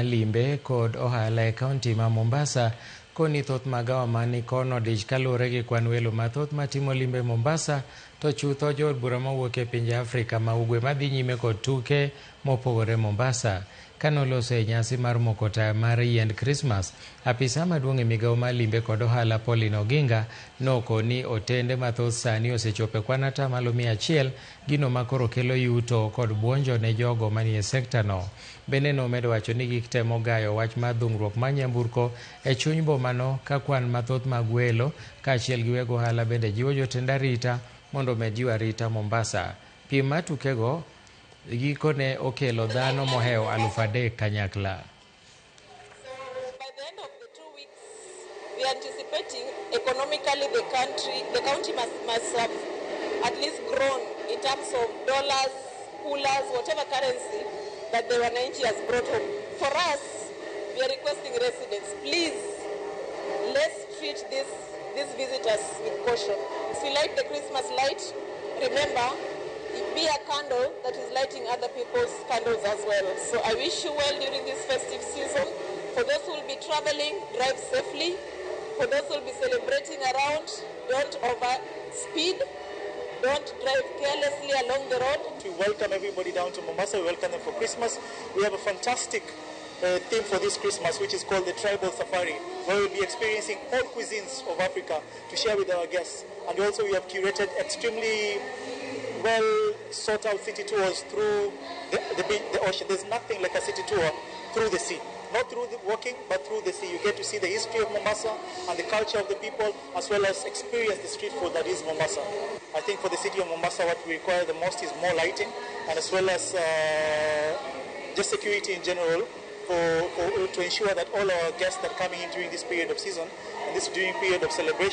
Limbe kod ohala e kaunti ma Mombasa koni thoth magawa mani kono dich kaluwore gi kwan welo mathoth matimo limbe Mombasa to chutho jood bura mawuok e pinje Afrika ma ugwe madhi nyime kod tuke mopogore Mombasa. Kanoloso e nyasi mar moko taya mar yiend Krismas, apisa maduong' e migawo mar limbe kod ohala Pauline Oginga nokoni otende mathoth sani osechopo e kwan atamalo 100, gino makoro kelo yuto kod buonjo ne jogo manie sekta no. Bende nomedo wacho ni gitemo gayo wach mar dhungruok mar nyamburko e chuny bomano ka kwan mathoth mag welo kaachiel gi weg ohala bende jiwo jotend arita mondo omed jiwo arita Mombasa. Piem mar tukego gikone okelo dhano mohewo 3,000 kanyakla. So by the end of the 2 weeks, we are anticipating economically the country, the county must have at least grown in terms of dollars, coolers, whatever currency that the Wananchi has brought home. For us, we are requesting residents, please, let's treat these visitors with caution. If we light the Christmas light, remember, be a candle that is lighting other people's candles as well. So I wish you well during this festive season. For those who will be traveling, drive safely. For those who will be celebrating around, don't over speed. Don't drive carelessly along the road. We welcome everybody down to Mombasa. We welcome them for Christmas. We have a fantastic theme for this Christmas, which is called the Tribal Safari, where we'll be experiencing all cuisines of Africa to share with our guests. And also we have curated extremely well sought out city tours through the ocean. There's nothing like a city tour through the sea. Not through the walking, but through the sea. You get to see the history of Mombasa and the culture of the people, as well as experience the street food that is Mombasa. I think for the city of Mombasa, what we require the most is more lighting, and as well as just security in general, for to ensure that all our guests that are coming in during this period of season and this during period of celebration